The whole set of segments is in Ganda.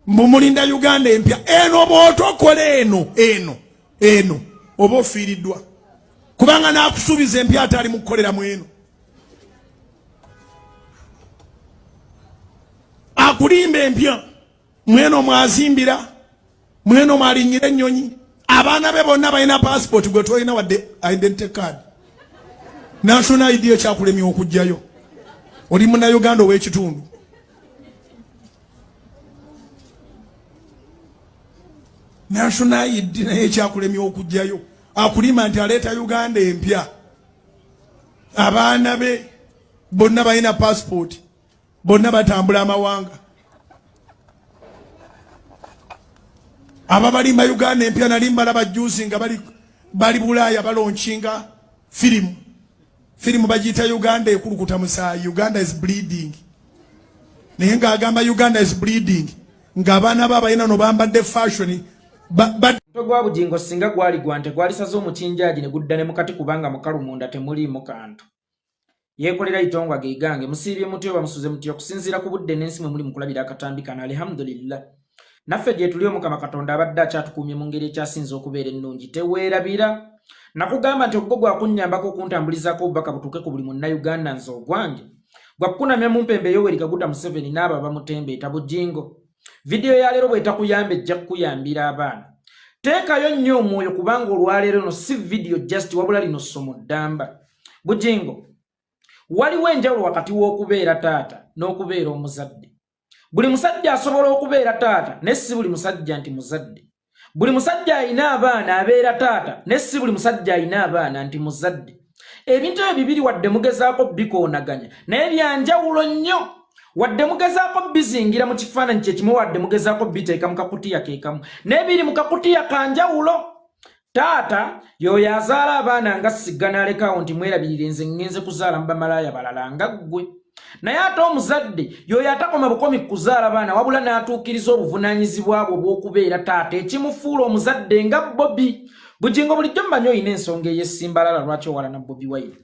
Mbu mulinda Uganda empya eno, bw'otokola eno eno eno oba ofiiriddwa, kubanga n'akusuubiza empya ate ali mu kukolera mu eno. Akulimba empya, mweno mwazimbira, mweno mwalinyira ennyonyi, abaana be bonna balina passport, gwe tolina wadde identity card, national ID ekyakulemya okugjayo. Oli munnayuganda ow'ekitundu. National ID naye ekyakulemya okugjayo. Akulima nti aleeta Uganda empya, abaana be bonna balina passport, bonna batambula amawanga. Ababalimba Uganda empya nali mbalaba juzi nga bali Bulaaya balonkinga firimu. Firimu bagiyita Uganda ekulukuta musaayi, Uganda is bleeding, naye ng'agamba Uganda is bleeding ng'abaana be abalina no bambadde fashion. Omutwe gwa Bugingo singa gwali gwa nte gwalisaze omukinjaagi ne gudda ne mukati, kubanga mukalu munda temuliimu kantu. Yeekolera itongwa ge gange. Musiibye mutya oba musuze mutya okusinziira ku budde n'ensi mwe muli mu kulabira akatambi kano? Alihamdulillah, naffe gye tuli, Omukama Katonda abadde akyatukuumye mu ngeri ekyasinze okubeera ennungi. Teweerabira nakugamba nti ogugo gwakunnyambako okuntambulizaako obubaka butuuke ku buli Munnayuganda. Nze ogwange gwakukunamya mu mpembe Yoweri Kaguta Museveni n'abo abamutembeeta. Bugingo, vidiyo ya leero bw'etakuyamba ejja kukuyambira abaana. Teekayo nnyo omwoyo, kubanga olwaleero no si vidiyo just, wabula lino ssomo ddamba. Bugingo, waliwo enjawulo wakati w'okubeera taata n'okubeera omuzadde. Buli musajja asobola okubeera taata, naye si buli musajja nti muzadde. Buli musajja alina abaana abeera taata, naye si buli musajja alina abaana nti muzadde. Ebintu ebyo bibiri wadde mugezaako bikoonaganya, naye byanjawulo nnyo. Wadde mugezaako bizingira mu kifaananyi kyekimu, wadde mugezaako biteeka mu kakutiya kekamu, naye biri mu kakutiya kanjawulo. Taata y'oyo azaala abaana nga sigga n'alekaawo nti mwerabirire, nze ŋŋenze kuzaala mu bamalaaya balala nga ggwe. Naye ate omuzadde y'oyo atakoma bukomi kuzaala baana, wabula n'atuukiriza obuvunaanyizibwa bwe obw'okubeera taata, ekimufuula omuzadde nga Bobi. Bugingo, bulijjo mmanyi olina ensonga ey'essimbalala lwaki owalana Bobi Wine.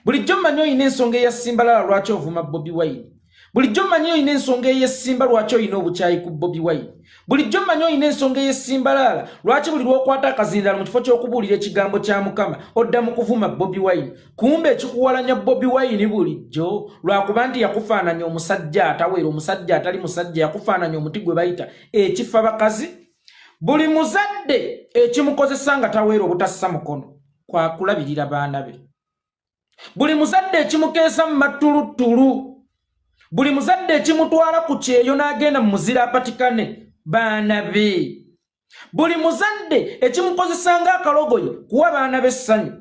Bulijjo mmanyi olina ensonga eyasimbalala lwaki ovuma Bobi Wine. Bulijjo mmanyi olina ensonga ey'essimba lwaki olina obukyayi ku Bobi Wine. Bulijjo mmanyi olina ensonga ey'essimbalala lwaki buli lw'okwata akazindaalo, mu kifo ky'okubuulira ekigambo kya Mukama, odda mu kuvuma Bobi Wine. Kumbe ekikuwalanya Bobi Wine bulijjo lwakuba nti yakufaananya omusajja atawera, omusajja atali musajja, yakufaananya omuti gwe bayita ekifa bakazi. Buli muzadde ekimukozesa nga taweera obutassa mukono kwakulabirira baana be. Buli muzadde ekimukeesa mu mattuluttulu, buli muzadde ekimutwala ku kyeyo n'agenda mu muzira apatikane baana be, buli muzadde ekimukozesa ng'akalogoyi kuwa baana b'essanyu.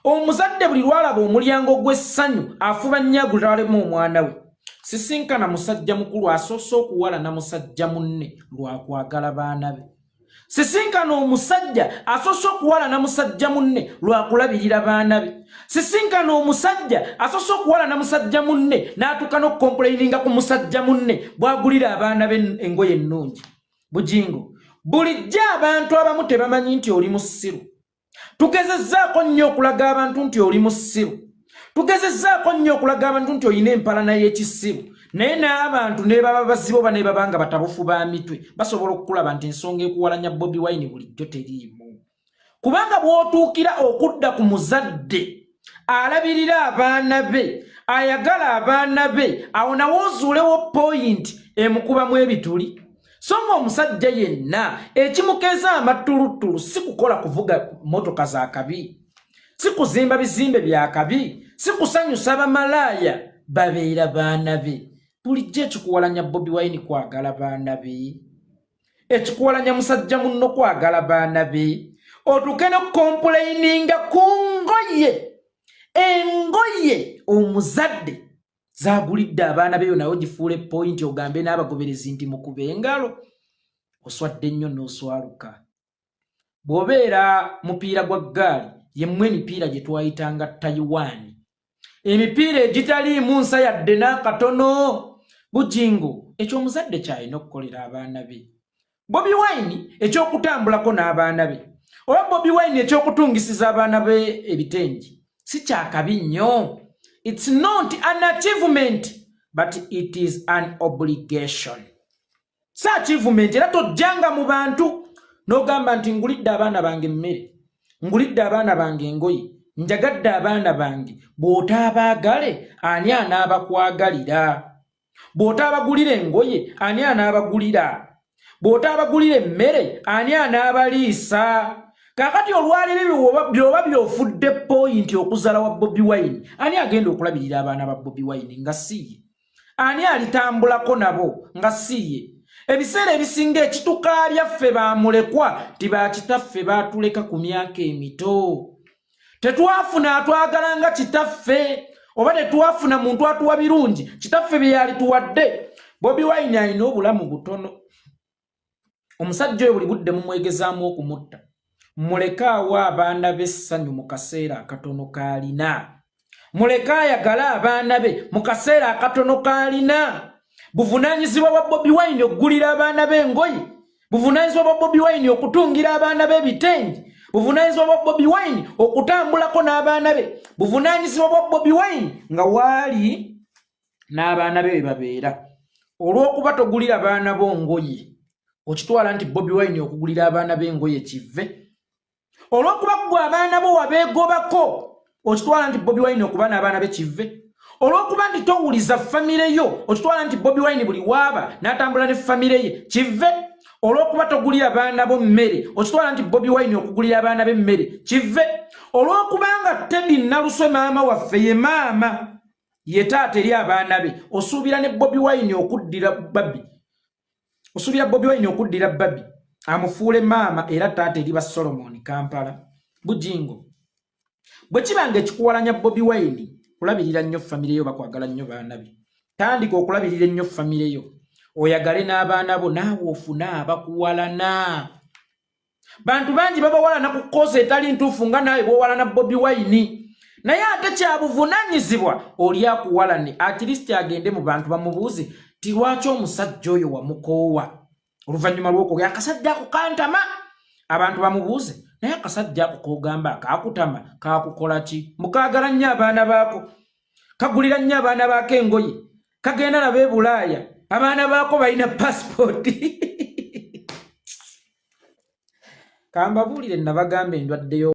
Omuzadde buli lwalaba omulyango gw'essanyu afuba nnyo agutwalemu omwana we. Sisinkana musajja mukulu asoose okuwalana musajja munne lwakwagala baana be. Sisinkana omusajja asoose okuwalana musajja munne lwakulabirira baana be. Sisinkana omusajja asoose okuwalana musajja munne n'atuuka n'okukompuleyininga ku musajja munne bw'agulira abaana be engoye ennungi. Bugingo, bulijjo abantu abamu tebamanyi nti oli musiru. Tugezezzaako nnyo okulaga abantu nti oli musiru. Tugezezzaako nnyo okulaga abantu nti olina empalana y'ekisiru, naye n'abantu nebaba bazibu oba nebaba nga batabufu ba mitwe basobola okukulaba nti ensonga ekuwalanya Bobi Wine bulijjo teriimu, kubanga bw'otuukira okudda ku muzadde alabirira abaana be, ayagala abaana be, awo nawe ozuulewo poyinti emukubamu ebituli. So nga omusajja yenna ekimukeeza amattuluttulu si kukola kuvuga motoka za kabi, si kuzimba bizimbe bya kabi, si kusanyusa bamalaaya, babeera baana be. Bulijjo ekikuwalanya Bobi Wine kwagala baana be, ekikuwalanya musajja munno kwagala baana be, otuuke n'okukompuleyininga ku ngoye, engoye omuzadde zagulidde abaana beyo, nawe ogifuule poyinti ogambe n'abagoberezi nti mukube engalo. Oswadde nnyo n'oswaluka. Bw'obeera mupiira gwa ggaali, yemmwe emipiira gye twayitanga Taiwan, emipiira egitaliimu nsa yadde n'akatono. Bugingo, ekyo omuzadde kyalina okukolera abaana be, Bobi Wine eky'okutambulako n'abaana be, oba Bobi Wine eky'okutungisiza abaana be ebitengi, si kyakabi nnyo. It's not an achievement, but it is an obligation. Si achievement era tojjanga mu bantu n'ogamba nti ngulidde abaana bange emmere, ngulidde abaana bange engoye, njagadde abaana bange. Bw'otaabaagale, ani anaabakwagalira? Bw'otaabagulira engoye, ani anaabagulira? Bw'otaabagulira emmere, ani anaabaliisa? Kaakati olwaleero byoba byofudde poyinti okuzaala wa Bobi Wine, ani agenda okulabirira abaana ba Bobi Wine nga siye? Ani alitambulako nabo nga siye? Ebiseera ebisinga ekitukaabya ffe bamulekwa nti bakitaffe baatuleka ku myaka emito, tetwafuna atwagala nga kitaffe, oba tetwafuna muntu atuwa birungi kitaffe bye yalituwadde. Bobi Wine alina obulamu butono. Omusajja oyo buli budde mumwegezaamu okumutta. Muleke awo abaana b'essanyu mu kaseera akatono k'alina. Muleke ayagale abaana be mu kaseera akatono k'alina. Buvunaanyizibwa bwa Bobi Wine okugulira abaana be engoye, buvunaanyizibwa bwa Bobi Wine okutungira abaana be ebitengi, buvunaanyizibwa bwa Bobi Wine okutambulako n'abaana be, buvunaanyizibwa bwa Bobi Wine nga waali n'abaana be bwe babeera. Olw'okuba togulira baana bo ngoye, okitwala nti Bobi Wine okugulira abaana be engoye kive? Olw'okuba ggwe abaana bo wabeegobako, okitwala nti Bobi Wine okuba n'abaana be kive? Olw'okuba nti towuliza famire yo, okitwala nti Bobi Wine buli waaba n'atambula ne famire ye kive? Olw'okuba togulira baana bo mmere, okitwala nti Bobi Wine okugulira abaana be emmere kive? Olw'okuba nga Teddy Naluswe maama waffe ye maama ye taata eri abaana be, osuubira ne Bobi Wine okuddira Babi, osuubira Bobi Wine okuddira Babi amufuule maama era taata eri ba Solomon Kampala Bujingo? Bwe kiba nga ekikuwalanya Bobi Wine kulabirira nnyo famire yo, bakwagala nnyo baana be, tandika okulabirira ennyo famire yo, oyagale n'abaana bo, naawe ofune abakuwalana. Bantu bangi babawalana ku koosi etali ntuufu nga naawe bwowalana Bobi Wine, naye ate kyabuvunanyizibwa oli akuwalane at least agende mu bantu bamubuuze ti lwaki omusajja oyo wamukoowa oluvannyuma lw'okwogera akasajja ako kantama. Abantu bamubuuze, naye akasajja ako kogamba akakutama kakukola ki? Mukaagala nnyo abaana baako, kagulira nnyo abaana baako engoye, kagenda nabo e Bulaaya, abaana baako balina pasipooti. Kambabuulire, nabagamba endwadde yo.